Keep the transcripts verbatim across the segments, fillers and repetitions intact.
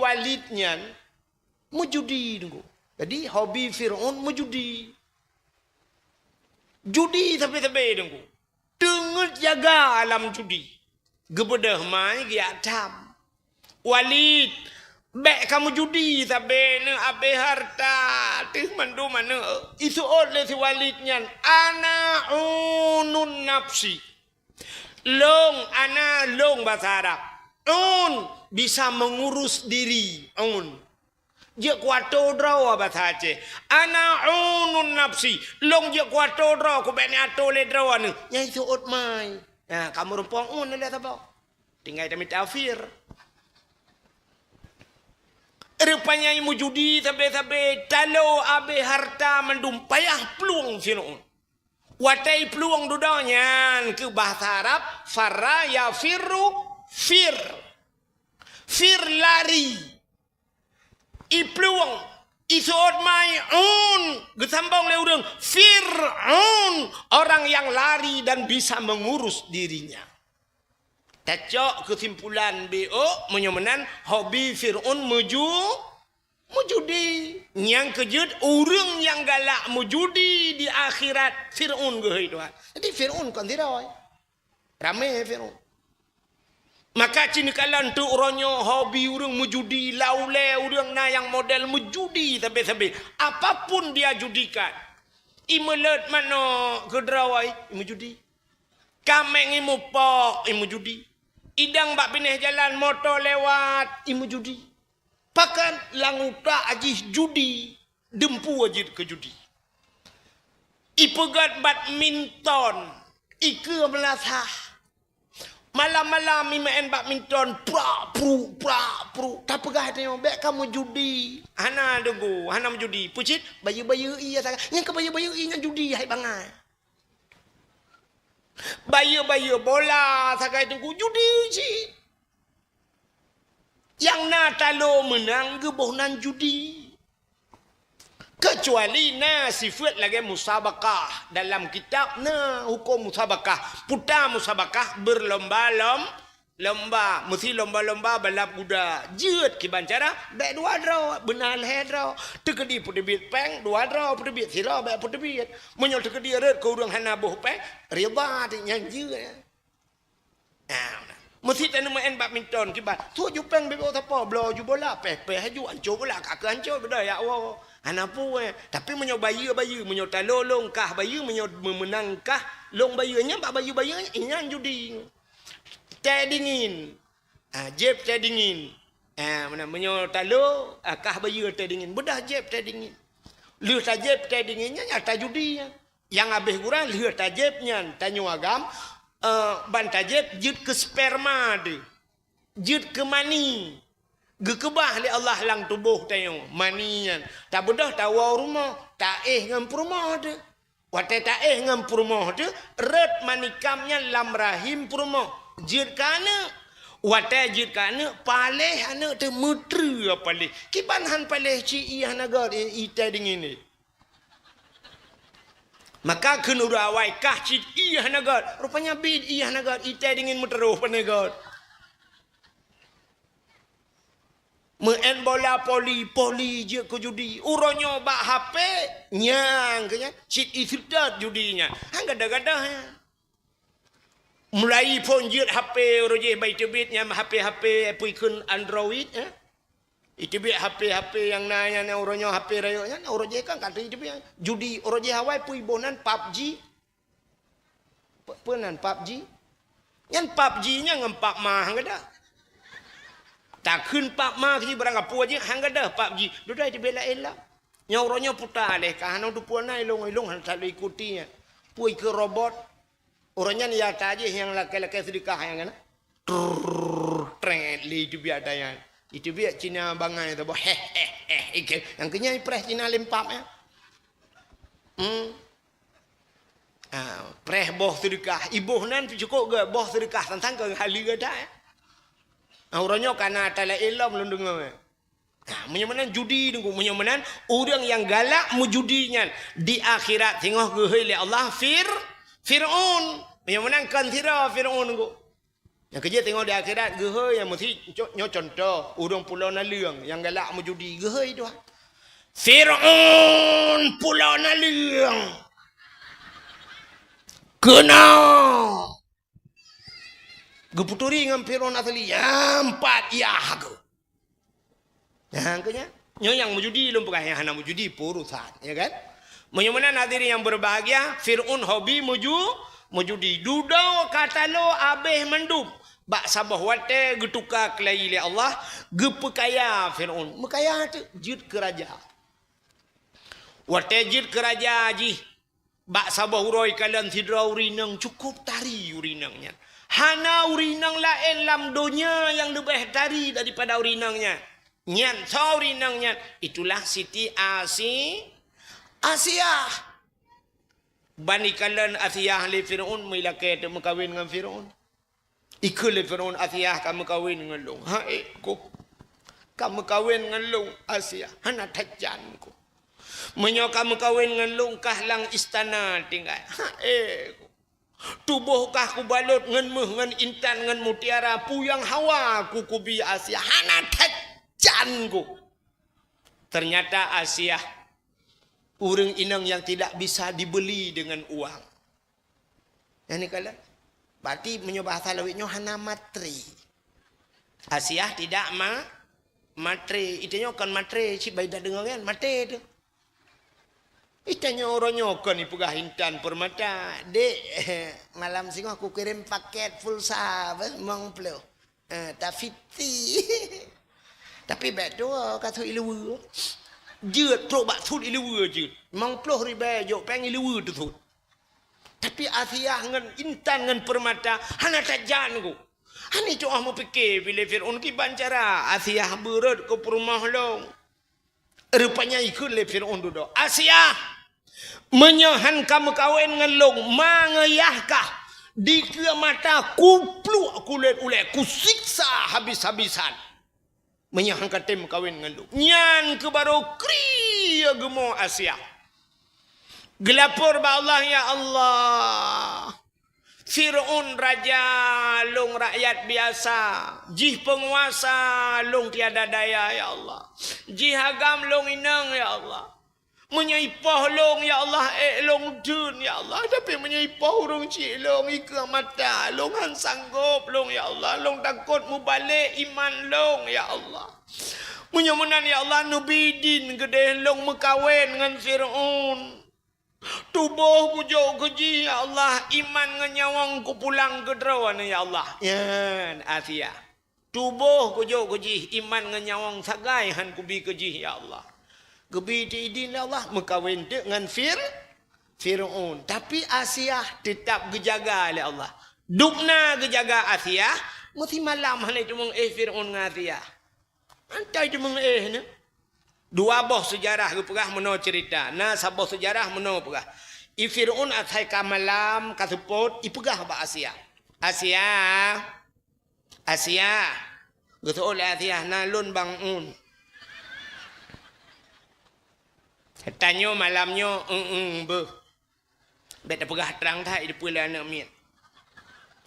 Walid nyan meujudi, Teungku. Jadi, hobi Fir'aun meujudi. Judi sabe-sabe, Teungku. Teungeut jaga alam judi. Geubeudôh mai geujak tham. Walid, bèk kamoe judi sabe, neuk abéh hareuta, teuh mandum aneuk. Iseuôt lé si Walid nyan, "Ana unun nafsi." Lôn, ana lôn basa Arab. Un, bisa mengurus diri. Un. Jeuet kuatô droe basa Aceh. Ana unun nafsi. Lôn jeuet kuatô droe, kubèk neuatô lé droe nyoe. Nyan iseuôt mai. Nah, kamoe rumpong un lé saboh. Tinggai tamita fir. Rupanya meujudi sabe-sabe, talo abéh hareuta mandum, payah plueng Fir'aun. Watèe iplueng dudoe nyan keu bahasa Arab, farra yafirru fir. Fir lari. Iplueng, iseuôt mai un, geusambong lé ureueng, Fir'aun, orang yang lari dan bisa mengurus dirinya. Tacok keusimpulan B O, meunyoe meunan, hobi Fir'aun meuju-, meujudi. Nyang keujeuet, ureueng nyang galak meujudi di akhirat, Fir'aun geuhôi Tuhan. Jadi, Fir'aun kon sidroe. Ramé Fir'aun. Maka, ci neukalon teuk uroe nyoe hobi ureueng meujudi, lau lé ureueng na nyang model meujudi sabe-sabe. Apapun dia judikan. Imeuleuet manok keu droe, imeujudi. Kaméng imupok, imeujudi. Idang bak binéh jalan, moto lewat, imeujudi. Pakat lam utak jih judi, dumpeue jeuet keu judi. Ipeugèt badminton, ikeue meulasah. Malam-malam imeu'en badminton, prak, pruk, prak, pruk. Tapeugah tanyoe, bèk kamoe judi. Hana deungoe, hana meujudi. Peue cit? Bayeue-bayeue ie sagai. Nyang keu bayeue-bayeue ie nyan judi hai bangai. Bayeue-bayeue bola sagai Teungku, judi cit. Nyang na talo meunang geuboh nan judi. Keucuali na sifeuet lagèe musabakah. Dalam kitab na hukôm musabakah. Puta musabakah, beurlomba-lom-, lomba. Meusi lomba-lomba balap kuda. Jeuet kiban cara, bèk dua droe, beuna lhèe droe. Teukeudi peuteubiet pèng, dua droe peuteubiet, sidroe bèk peuteubiet. Meunyoe teukeudi rhot keu ureueng hana boh pèng, ridha nyan jeuet. Nah, meusi tanyoe meu'en badminton kiban. Trôk ju pèng bèk sapo, bloe ju bola, pèh-pèh ju, ancô bola, ka keuh ancô, beudôh jak woe. Hana peue. Tapi meunyoe bayeue-bayeue, meunyoe talo lôn kah bayeue, meunyoe meumeunang kah lôn bayeue, nyan bak bayeue-bayeue, nyan judi. Tèh dingin. Ah, jép tèh dingin. Ah, meunan, meunyoe talo, ah, kah bayeue tèh dingin. Beudôh jép tèh dingin. Lheueh tajép tèh dingin nyan, nyan tajudi nyan. Nyang habéh gura lheueh tajép nyan tanyoe agam, eh, ban tajép jeuet keu sperma teuh, jeuet keu mani. Geukeubah lé Allah lam tuboh tanyoe mani nyan. Tabeudôh tawoe u rumoh, taéh ngon peurumoh teuh. Watèe taéh ngon peurumoh teuh, rhot mani kam nyan lam rahim peurumoh. Jeuet keu aneuk. Watèe jeuet keu aneuk, paléh aneuk teuh meutreue paléh. Kiban han paléh cit ie hana gèt, i, i tèh dingin nyan. Maka kheun ureueng awai kah cit ie hana gèt. Rupanya bit ie hana gèt, i tèh dingin meuteurôh pane gèt. Meu'en bola poli, poli jeuet keu judi. Uroe nyoe bak H P, nyang keu nyan, cit ie seutôt judi nyan. Han gadôh-gadôh nyan. Mulai phôn jeuet H P uroe jéh bak iteubiet nyan, H P-H P peue kheun Android, eh? Iteubiet H P-H P nyang na nyan, uroe nyoe H P rayeuk nyan, uroe jéh kan ka iteubiet. Judi uroe jéh awai peue iboh nan PUBG. Pe-, peue nan PUBG? Nyan PUBG nyan ngon Pap Ma han gadôh. Takheun Pap Ma keu barang gapeue jih han gadôh PUBG. Dudoe iteubiet laén lom. Nyoe uroe nyoe puta lé ka hana teupeue na ilong-ilong hana that lé ikuti nyan. Peue ikeue robot. Uroe nyan ya tajih nyang lakèe-lakèe seudeukah nyang keunan. Trrrr, trèt lé iteubiet ata nyan. Iteubiet Cina bangai saboh. Heh, heh, heh. Ike, nyang keu nyan ipreh Cina lé Pap nyan. Hmm. Ah, preh boh seudeukah. Iboh nan cukôp gèt boh seudeukah sang-sang keu haleue that, eh. Ah, uroe nyoe ka na ata laén lom lôn deungö, eh. Nah, meunyoe meunan judi Teungku, meunyoe meunan ureueng nyang galak meujudi nyan di akhirat singoh geuhôi lé Allah Fir-, Fir'aun. Meunyoe meunan kon sidroe Fir'aun Teungku. Nyang keujeuet teungoh di akhirat, geuhôi nyang meusi co-, nyoe contoh, ureuëng pulo naleueng nyang galak meujudi, geuhôi Tuhan. Fir'aun pulo naleueng. Keunoe. Geuputuri ngon Fir'aun asli, nyang pat yah geuh. Nah, keu nyan. Nyoe nyang meujudi lôn peugah, nyang hana meujudi peurusan, ya kan? Meunyoe meunan hadirin yang berbahagia, Fir'aun hobi meuju-, meujudi. Dudoe ka talo abéh mandum. Bak saboh watée geutuka keulayi lé Allah, geupeukaya Fir'aun. Meukaya teuk jeuet keu raja. Watée jeuet keu raja jih, bak saboh uroe kalon sidroe ureuëng inong cukôp tari ureuëng inong nyan. Hana ureuëng inong laén lam donya nyang leubeh tari daripada ureuëng inong nyan. Nyan soe ureuëng inong nyan? Itulah Siti Asi-, Asiah. Ban ikalon Asiah lé Fir'aun, meulakée teuk meukawen ngon Fir'aun. Ikheun lé Fir'aun, "Asiah ka meukawen ngon lôn." "Hai, ku. Ka meukawen ngon lôn, Asiah. Hana that jan, ku. Meunyoe ka meukawen ngon lôn, kah lam istana tinggai. Hai, ku. Tuboh kah kubalot ngon méuh, ngon intan, ngon mutiara, peue nyang hawa ku kubi Asiah. Hana that jan, ku." Ternyata Asiah ureuëng inong yang tidak bisa dibeli dengan uang. Nyang neukalon. Berarti meunyoe bahasa lawét nyoe hana matre. Asiah tidak ma-, matre. Itanyoe kon matre, cit bai tadeungoe nyan, matre teuh. Itanyoe uroe nyoe kon ipeugah intan permata. "Dek, malam singoh kukirém paket pulsa beh, limong ploh. Eh, tafiti." Tapi bék tuwoe ka sut ileue. Jeuet trok bak sut ileue jeuet. Limong ploh ribée jok péng ileue teusut. Tapi Asiah ngon intan ngon permata hana that jan, ku. Hana tuwoe meupike bilé Fir'aun kiban cara Asiah beurot keu peurumoh lôn. Rupanya ikheun lé Fir'aun dudoe, "Asiah, meunyoe han ka meukawen ngon lôn, ma ngon yah kah, dikeue mata kupluek kulét ulée, kusiksa habis-habisan. Meunyoe han ka tem meukawen ngon lôn." Nyan keuh barô kri geumo Asiah. Geulapor bak Allah, "Ya Allah, Fir'aun raja lôn rakyat biasa, jih peunguasa lôn tiada daya, ya Allah. Jih agam lôn inong, ya Allah. Meunyoe ipoh lôn, ya Allah, ék lôn theun, ya Allah. Tapi meunyoe ipoh ureuëng chik lôn, ikeue mata lôn, han sanggob lôn, ya Allah. Lôn takot mubalek iman lôn, ya Allah. Meunyoe meunan, ya Allah, neubi idin keudeh lôn meukawen ngon Fir'aun. Tuboh kujok keu jih, ya Allah, iman ngon nyawöng kupulang keu droeneuh, ya Allah." Nyan Asiah. "Tuboh kujok keu jih, iman ngon nyawöng sagai han kubi keu jih, ya Allah." Geubi teuk idin lé Allah, meukawen teuk ngon Fir-, Fir'aun. Tapi Asiah teutap geujaga lé Allah. Dubna geujaga Asiah, meusimalam hana teumeu'éh Fir'aun ngon Asiah. Antai teumeu'éh nyan. Dua boh seujarah geupeugah meunoe ceurita. Na saboh seujarah meunoe peugah. I Fir'aun asai ka malam, ka seupôt, ipeugah bak Asiah. "Asiah, Asiah." Geuseuôt lé Asiah, "Na lôn bang un." "Tanyoe malam nyoe, eung-eung beuh." Bék tapeugah trang that, i dipeue lé aneuk miet.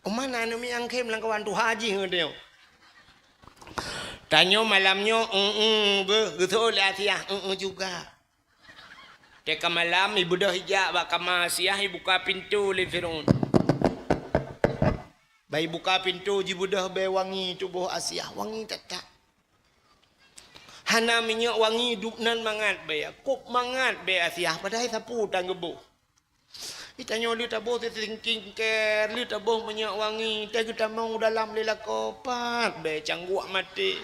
Uma na aneuk miet nyang khem lam kawan tuha jih ngon tanyoe. "Tanyoe malam nyoe, eung-eung beuh." Geuseuôt lé Asiah, "Eung-eung juga." Teuka malam, ibeudôh ijak bak kama Asiah, ibuka pintoe lé Fir'aun. Ban ibuka pintoe, jibeudôh bèe wangi tuboh Asiah, wangi that-that. Hana minyeuk wangi, dubnan mangat bèe, kôb mangat bèe Asiah, padahai sapeue tan geuboh. Di tanyoe lheueh taboh skincare, lheueh taboh minyeuk wangi, teuh geutamong u dalam lé lakoe, pat bèe cangguek maté.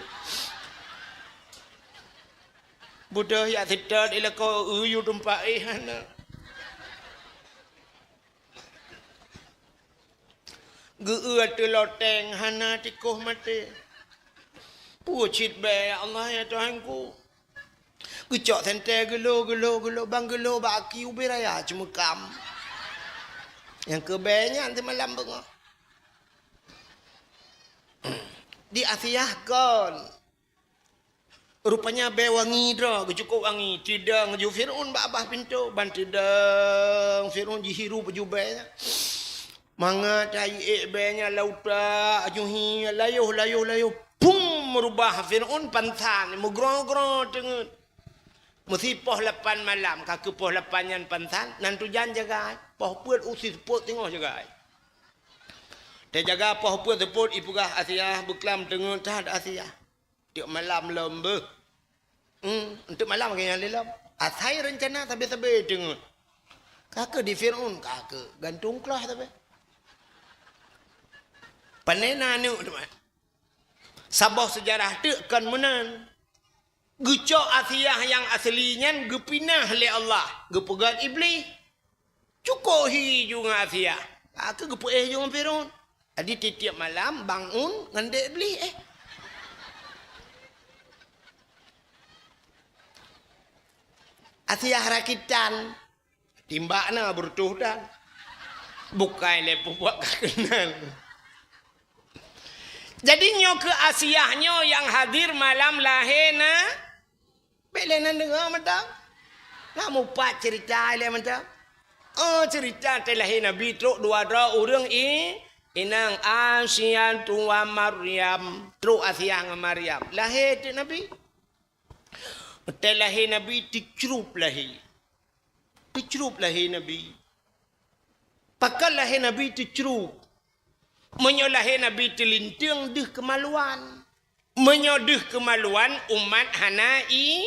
Beudôh jak seutôt i lakoe, eu yue teumpat éh hana. Geu-eu ateueh loteng hana, tikoh maté. Peue cit bèe, ya Allah, ya Tuhanku. Geucok sentée geulo, geulo, geulo, ban geulo bak aki ubé raya Ceumeukam. Nyang keu bèe nyan teumalam beungoh. Di Asiah kon. Rupanya bèe wangi droe, geucukôp wangi. Teudong ju Fir'aun bak babah pintoe, ban teudong Fir'aun jihirup ju bèe nyan. Mangat taék bée nyan lam utak, nyoe hi, layoh, layoh, layoh. Pum, meurubah Fir'aun pansan, meugroe-groe teungeut. Meusi poh lapan malam, ka keu poh lapan nyan pansan, nan tujan jaga ai. Poh peuet usi seupôt teungoh jaga ai. Teujaga poh peuet seupôt ipeugah Asiah beuklam teungeut that Asiah. Tiep malam lom beuh. Hmm, untuk malam lagée nyan lé lom. Asai reuncana sabe-sabe teungeut. Ka keu di Fir'aun, ka keu gantung klah sabe. Pane na aneuk teuma. Saboh seujarah teuk kon meunan. Geucok Asiah nyang asli nyan geupinah lé Allah, geupeugét Iblih. Cukôp hi ju ngon Asiah. Ka keu geupeuéh ju ngon Fir'aun. Jadi tiep-tiep malam bangun ngon dek Iblih, eh. Asiah rakitan. Timbak na beureutoh dan. Bukai lé peubuet ka keunan. Jadi nyoe keu Asiah nyoe nyang hadir malam lahé na. Bék lé nan deungoe mantong. Na mupat ceurita ilée mantong. Oh, ceurita teuh lahé Nabi trok dua droe ureuëng i, inong Asiah tuan Maryam. Trok Asiah ngon Maryam. Lahé teuk Nabi. Teuh lahé Nabi teucrup lahé. Teucrup lahé Nabi. Pakon lahé Nabi teucrup? Meunyoe lahé Nabi teulinteung deuh keumaluan. Meunyoe deuh keumaluan, umat hana i,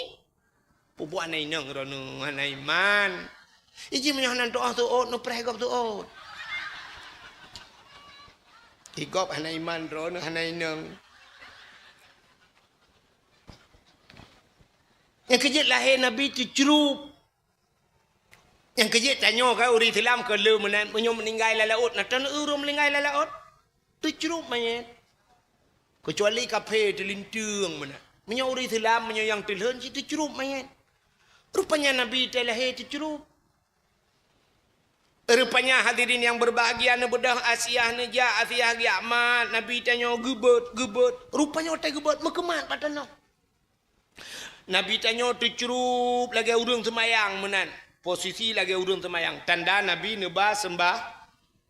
peubuet hana inong droeneuh, hana iman. Iji meunyoe hana tuoh seuôt, neupreh gob seuôt. Igob hana iman droeneuh, hana inong. Nyang keujeuet lahé Nabi teucrup. Nyang keujeuet tanyoe ka ureuëng Islam ka le meunan, meunyoe meuninggai lam laôt, na tan ureuëng meuninggai lam laôt. Teucrup manyét. Keucuali kaphé teulinteung meunan. Meunyoe ureuëng Islam, meunyoe nyang teulhon cit teucrup manyét. Rupanya Nabi teuh lahé teucrup. Rupanya hadirin yang berbahagia, neubeudôh Asiah neujak, Asiah geujak mat, Nabi tanyoe geubeuet, geubeuet. Rupanya watée geubeuet meukeumat bak tanoh. Nabi tanyoe teucrup lagée ureuëng seumayang meunan. Posisi lagée ureuëng seumayang. Tanda Nabi neuba seumbah,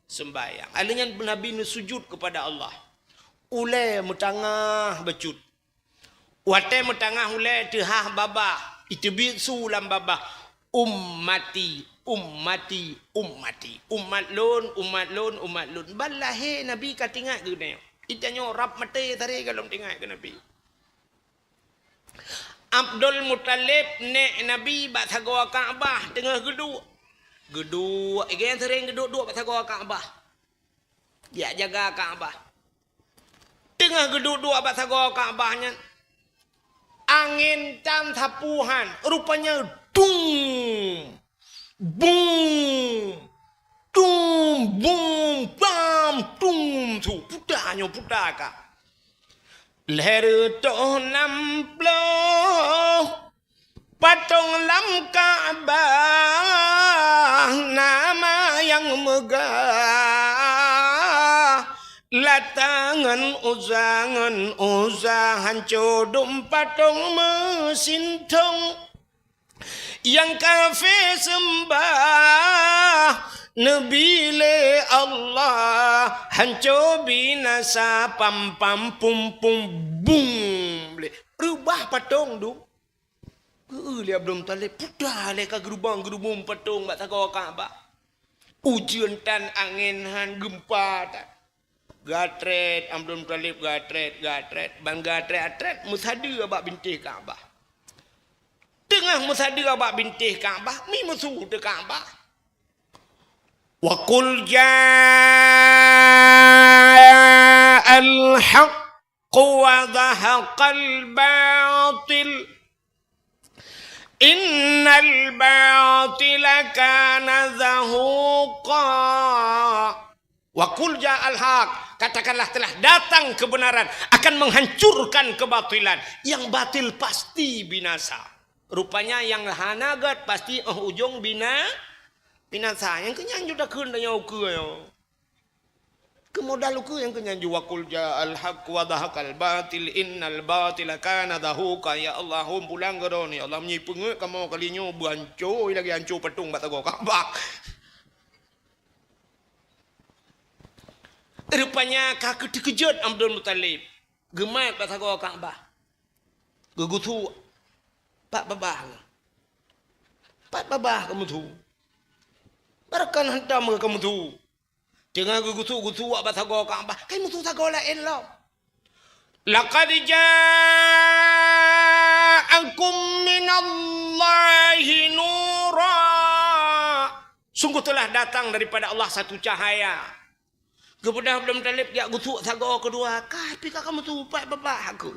seumbahyang. Alheuh nyan Nabi neusujut keupada Allah. Ulée meutangah bacut. Watée meutangah ulée teuhah babah, iteubiet su lam babah. Ummati, ummati, ummati. Umat lôn, umat lôn, umat lôn. Ban lahé Nabi ka teuingat keu geutanyoe. Geutanyoe rab maté sabe ka lom teuingat keu Nabi. Abdul Muthalib, nék Nabi, bak sagoe Ka'bah teungoh geuduek. Geuduek, igée seuréng geuduek-duek bak sagoe Ka'bah. Geujak jaga Ka'bah. Teungoh geuduek-duek bak sagoe Ka'bah nyan, angén tan sapeue han, rupanya dung! Bum! Tum! Bum! Bam! Tum! Su, puta nyoe, puta ka. Lhée reutôh nam ploh patong lam Ka'bah, nama nyang meugah. Lata ngon Uzza, ngon Uzza, hanco dum patong meusintong. Nyang kafé seumbah neubi lé Allah, hanco binasa, pam, pam, pum, pum, bum. Lé reubah patong dum. Geu lé Abdul Muthalib, puta lé ka geurubong-geurubong patong bak sagoe Ka'bah. Ujeuen tan angén han, geumpa tan. Gatrét, Abdul Muthalib gatrét, gatrét, ban gatrét-atrét meusadeue bak bintéh Ka'bah. Teungoh meusadeue bak bintéh Ka'bah, mi meusu teuh Ka'bah. Wa qul ja'al haqq wa zahaqal batil. Innal batila kana zahuqa. Wa qul ja'al haq, katakanlah telah datang kebenaran akan menghancurkan kebatilan. Yang batil pasti binasa. Rupanya yang hana gét pasti óh ujong bina-, binasa. Nyang keu nyan ju takheun tanyoe ukeue nyoe. Keu modal ukeue nyang keu nyan ju wa qul ja'al haq wa zahaqal batil innal batila kana zahuqa. Ya Allah, hom pulang keu droeneuh. Ya Allah, meunyoe peungeuet kamoe kali nyoe beuhanco lagée hanco patong bak sagoe Ka'bah. Rupanya ka geuteukeujot Abdul Muthalib. Geumat bak sagoe Ka'bah. Geugusuk. Pat babah. Pat babah ka meusu. Barakan hantam ka meusu. Teungoh geugusuk-gusuk bak sagoe Ka'bah. Ka meusu sagoe laén lom. "Laqad ja'akum minallahi nura." Sungguh telah datang daripada Allah satu cahaya. Geupeugah Abdul Muthalib jak gusuk sagoe keudua, ka pih ka meusu pat babah aku.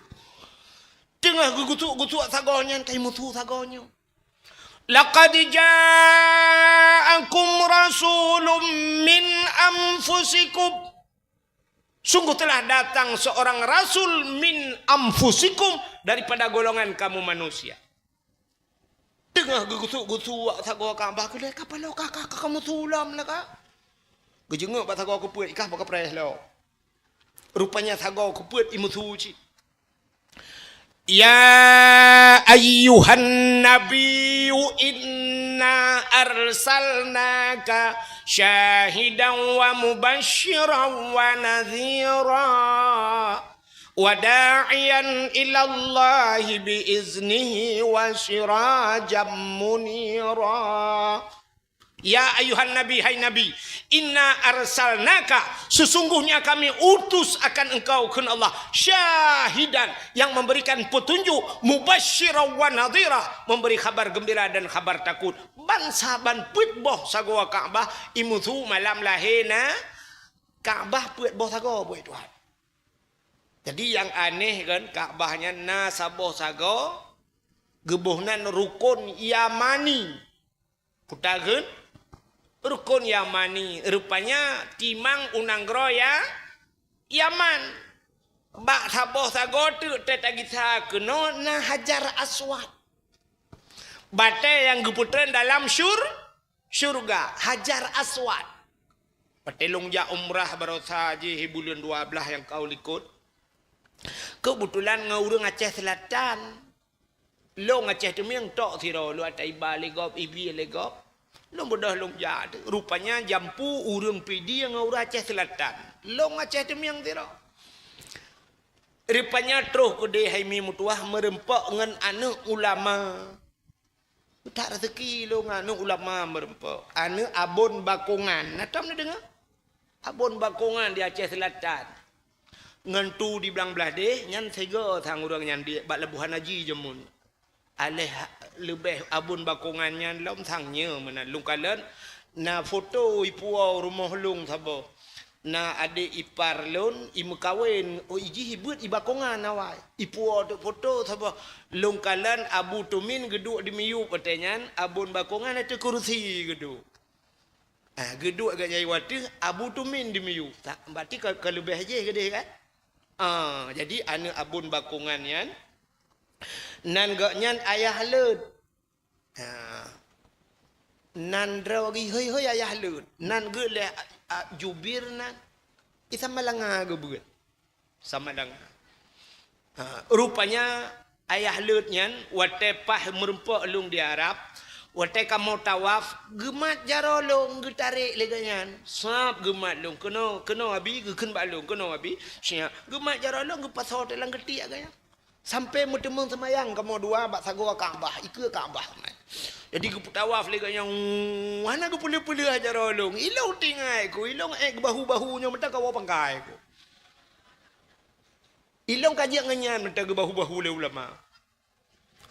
Teungoh geugusuk-gusuk sagoe nyan, ka meusu sagoe nyoe. "Laqad ja'akum rasulun min anfusikum." Sungguh telah datang seorang rasul min anfusikum, daripada golongan kamu manusia. Teungoh geugusuk-gusuk bak sagoe Ka'bah, keu lheueh ka paloe ka, ka, ka, ka meusu lom lah ka. Geujeungok bak sagoe keupeuet, ikah bak kapreh lom. Rupanya sagoe keupeuet i meusu cit. "Ya ayyuhan nabiyyu inna arsalnaka syahidan wa mubasysyiran wa nadhira, wa da'iyan ilallahi bi iznihi wa sirajan munira." "Ya ayuhan nabi, hai Nabi, inna arsalnaka, sesungguhnya kami utus akan engkau," kheun Allah, "syahidan, yang memberikan petunjuk, mubasysyiran wa nadhira, memberi khabar gembira dan khabar takut, ban saban peuet boh sagoe Ka'bah i meusu malam lahé na Ka'bah peuet boh sagoe, buet Tuhan." Jadi nyang aneh kan, Ka'bah nyan na saboh sagoe, geuboh nan rukon Yamani. Peue takheun? Rukon Yamani. Rupanya timang u nanggroe Ya-, Yaman. Bak saboh sagoe teuk teuh tagisa keunoe na Hajar Aswad. Batée nyang geupeutren dalam syur-, syurga, Hajar Aswad. Watée lôn jak umrah baroesa jih buleuen dua blaih nyang ka likot. Keubeutulan ngon ureuëng Aceh Seulatan. Lôn Aceh Teumieng tok sidroe, lôn ata iba lé gob, ibi lé gob. Lôn beudôh lôn jak, rupanya jampu ureuëng Pidie ngon ureuëng Aceh Seulatan. Lôn Aceh Teumieng sidroe. Rupanya troh keudeh hai mi meutuwah meureumpok ngon aneuëk ulama. That raseuki lôn ngon aneuëk ulama meureumpok. Aneuëk Abon Bakongan. Na tom neudeungoe? Abon Bakongan di Aceh Seulatan. Ngon tu di Blang Blahdeh, nyan sigoe sang ureuëng nyan di, bak Labuhan Haji jameun. Aléh leubeh Abon Bakongan nyan lom sang nyoe meunan. Lôn kalon, na foto ipuwoe rumoh lôn saboh. Na adék ipar lôn, imeukawen, oh, ijih ibeuet i Bakongan awai. Ipuwoe teuk foto saboh. Lôn kalon Abu Tumin geuduek di miyueb watée nyan, Abon Bakongan ateueh kurusi geuduek. Ah, geuduek geuh nyang watée Abu Tumin di miyueb. Tak, berarti ka, ka leubeh jih keudeh kan? Ah, jadi aneuëk Abon Bakongan nyan, nan gobnyan ayah leuet. Ha. Nan droe geuh hôi-hôi ayah leuet. Nan geuh lé, a, a, jubir nan. Isa malanga geubeuet. Sama dengan. Ha, rupanya ayah leuet nyan, watée paih meureumpok lôn di Arab, watée kamoe tawaf, geumat jaroe lôn geutarek lé gobnyan. Sab geumat lôn, "Keunoe, keunoe Abi," geukheun bak lôn, "Keunoe Abi." Siap. Geumat jaroe lôn geupasoe teuh lam geutiek gobnyan. Sampai meuteumeung seumayang kamoe dua bak sagoe Ka'bah, ikeue Ka'bah. Jadi geupeutawaf lé gobnyan, hana geupeuleueh-peuleueh jaroe lôn. Ilôn tinggai ku, ilôn ék bahu-bahu nyoe meuta kawoe pangkai ku. Ilôn ka jeuet ngon nyan meuta geubahu-bahu lé ulama.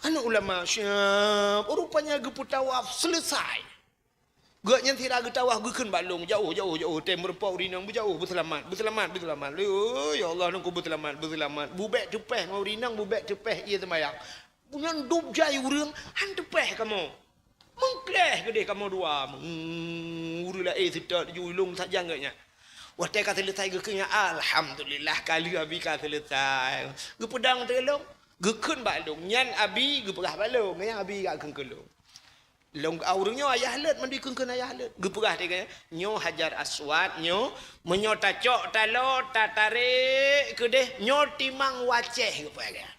Aneuëk ulama siap, rupanya geupeutawaf selesai. Gobnyan sira geutawaf geukheun bak lôn, "Jauh, jauh, jauh, tem meureumpok ureuëng inong, beujauh, beuseulamat, beuseulamat, beuseulamat." "Lé, ya Allah, lôn ku beuseulamat, beuseulamat." Bubek teupeh ngon ureuëng inong, bubek teupeh ié seumayang. Nyan dub jai ureuëng, han teupeh kamoe. Meukleh keudeh kamoe dua. Hmm, ureuëng laén seutôt ju lôn sajan gobnyan. Watée ka selesai geukheun nyan, "Alhamdulillah, ka lheueh Abi ka selesai." Geupeudong teuk lôn, geukheun bak lôn. Nyan Abi geupeugah bak lôn, nyan Abi ka kheun keu lôn. Lôn, ah, ureuëng nyoe ayah leuet, mandum kheun-kheun ayah leuet. Geupeugah teuk nyan, "Nyoe Hajar Aswad, nyoe, meunyoe tacok taloe, tatarek keudeh, nyoe timang u Aceh," geupeugah.